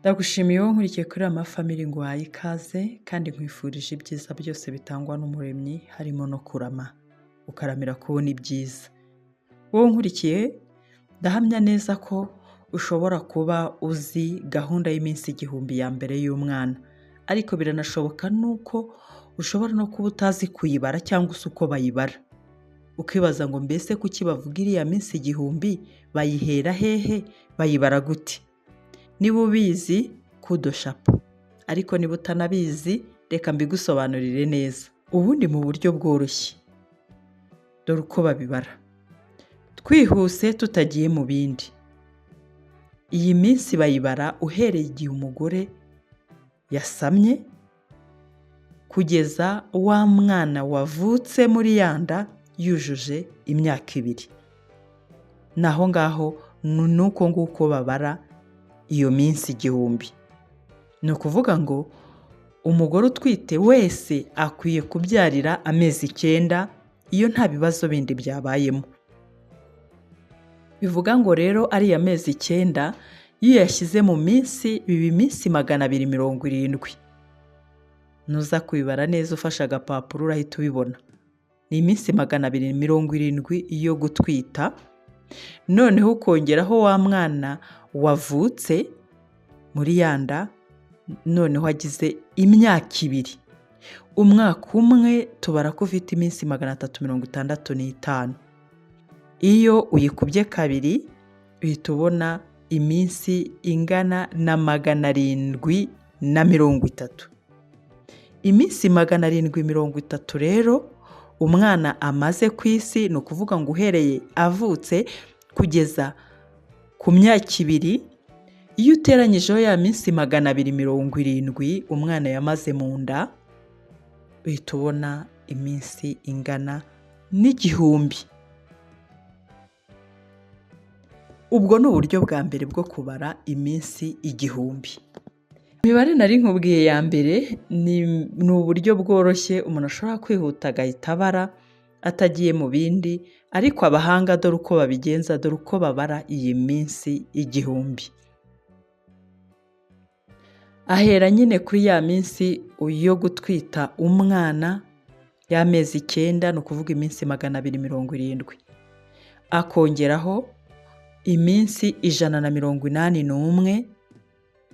Ndagushimiye wowe nkurikiye kuri Rama Family, nguhaye ikaze kandi nkwifurije ibyiza byose bitangwa n'Umuremyi, harimo no kurama, ukaramira kubona ibyiza. Wowe nkurikiye, ndahamya neza ko ushobora kuba uzi gahunda y'iminsi 1000 ya mbere y'umwana, ariko biranashoboka nuko ushobora no kuba utazi kuyibara cyangwa se uko bayibara. Ukibaza ngo mbese kuki bavuga iriya minsi 1000, bayihera hehe, bayibara gute? Niba ubizi kudoshapo, ariko niba utanabizi reka mbigusobanurire neza. Ubundi mu buryo bworoshye, dore uko babibara. Twihuse tutagiye mu bindi. Iyi minsi bayibara uhereye igihe umugore yasamye kugeza wa mwana wavutse muri ya nda yujuje imyaka 2. Naho ngaho ni uko nguko babara iyo minsi 1000. Ni ukuvuga ngo umugore utwite wese akwiye kubyarira amezi 9 iyo nta bibazo bindi byabayemo. Bivuga ngo rero ariya mezi 9 iyo uyashyize mu minsi biba iminsi 270. Nuza kubibara neza ufashe agapapuro urahita ubibona. Ni iminsi 270 yo gutwita, noneho ukongeraho wa mwana wavutse muri ya nda, noneho agize imyaka 2. Umwaka umwe tubara ko ufite iminsi 365. Iyo uyikubye kabiri uhita ubona iminsi ingana na 730. Iminsi 730 rero umwana amaze ku isi, ni ukuvuga ngo uhereye avutse kugeza ku myaka 2, iyo uteranyijeho ya minsi 270 umwana yamaze mu nda, uhita ubona iminsi ingana n'1000. Ubwo ni uburyo bwa mbere bwo kubara iminsi 1000. Imibare nari nkubwiye ya mbere ni uburyo bworoshye umuntu ashobora kwihuta agahita abara atagiye mu bindi, ariko abahanga dore uko babigenza, dore uko babara iyi minsi 1000. Ahera nyine kuri ya minsi yo gutwita umwana y'amezi 9, ni ukuvuga iminsi 270. Akongeraho iminsi 181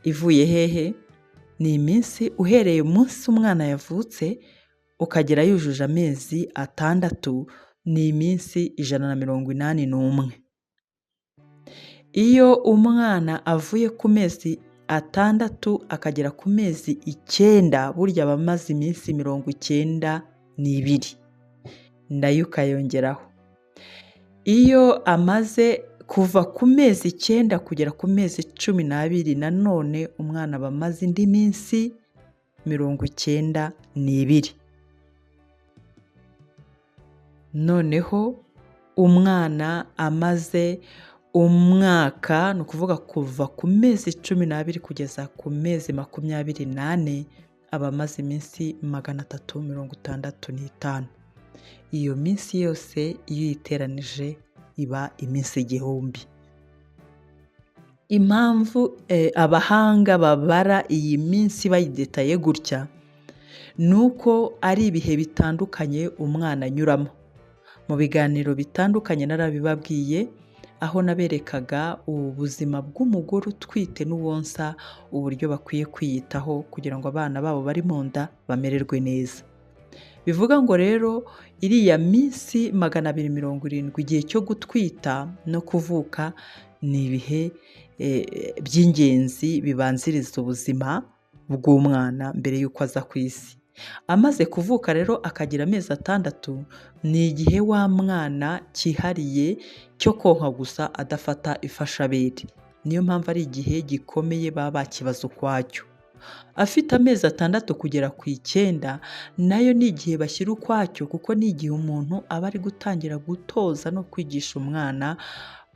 ivuye hehe? Ni iminsi uhereye umunsi umwana yavutse ukagera yujuje amezi 6, ni iminsi 181. Iyo umwana avuye ku mezi 6 akagera ku mezi 9, burya aba amaze iminsi 92, nayo ukayongeraho. Iyo amaze kuva ku mezi 9 kugera ku mezi 12, nanone umwana aba amaze indi minsi 92. Noneho umwana amaze umwaka, ni ukuvuga kuva ku mezi 12 kugeza ku mezi 24, aba amaze iminsi 365. Iyo minsi yose iyo uyiteranije iba iminsi 1000. Impamvu abahanga babara iyi minsi bayidetaye gutya, ni uko ari ibihe bitandukanye umwana anyuramo. Mu biganiro bitandukanye narabibabwiye, aho naberekaga ubuzima bw'umugore utwite n'uwonsa, uburyo bakwiye kwiyitaho kugira ngo abana babo bari mu nda bamererwe neza. Bivuga ngo rero iriya minsi 270 igihe cyo gutwita no kuvuka ni ibihe by'ingenzi bibanziriza ubuzima bw'umwana mbere y'uko aza ku isi. Amaze kuvuka rero akagira amezi 6, ni igihe wa mwana cyihariye cyo konka gusa adafata ifashabere. Niyo mpamvu ari igihe gikomeye baba bakibaza ukwacyo. Afite amezi 6 kugera ku 9, nayo ni igihe bashyira ukwacyo, kuko ni igihe umuntu aba ari gutangira gutoza no kwigisha umwana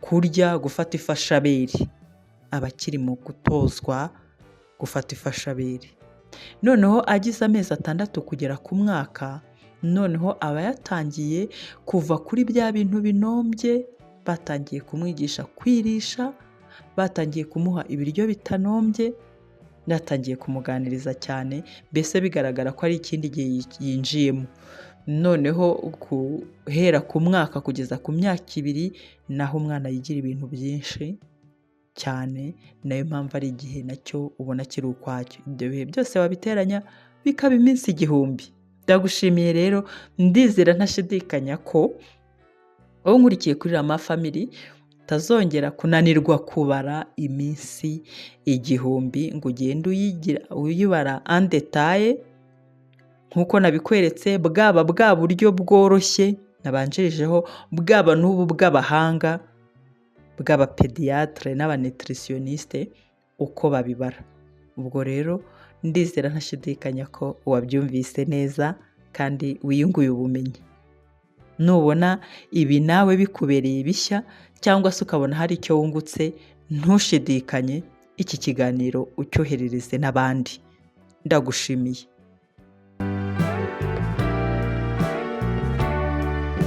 kurya, gufata ifashabere. Aba akiri mu gutozwa gufata ifashabere. Noneho agize amezi 6 kugera ku mwaka, noneho aba yatangiye kuva kuri bya bintu binombye, batangiye kumwigisha kwirisha, batangiye kumuha ibiryo bitanombye. Natangiye kumuganiriza cyane, mbese bigaragara ko ari ikindi gihe yinjiyemo. Noneho guhera ku mwaka kugeza ku myaka 2, naho umwana yigira ibintu byinshi cyane, nayo mpamvu ari igihe nacyo ubona kiri ukwacyo. Ibyo bihe byose wabiteranya bikaba iminsi 1000. Ndagushimiye rero, ndizera ntashidikanya ko wowe unkurikiye kuri Rama Family utazongera kunanirwa kubara iminsi 1000 ngo ugende uyibara en détail nk'uko nabikweretse, bwaba bwa buryo bworoshye nabanjirijeho, bwaba n'ubu bw'abahanga bw'abapédiatre n'abanutritionniste uko babibara. Ubwo rero ndizera ntashidikanya ko wabyumvise neza kandi wiyunguye ubumenyi. Nubona ibi nawe bikubereye bishya cyangwa se ukabona hari icyo wungutse, ntushidikanye iki kiganiro ucyoherereze n'abandi. Ndagushimiye.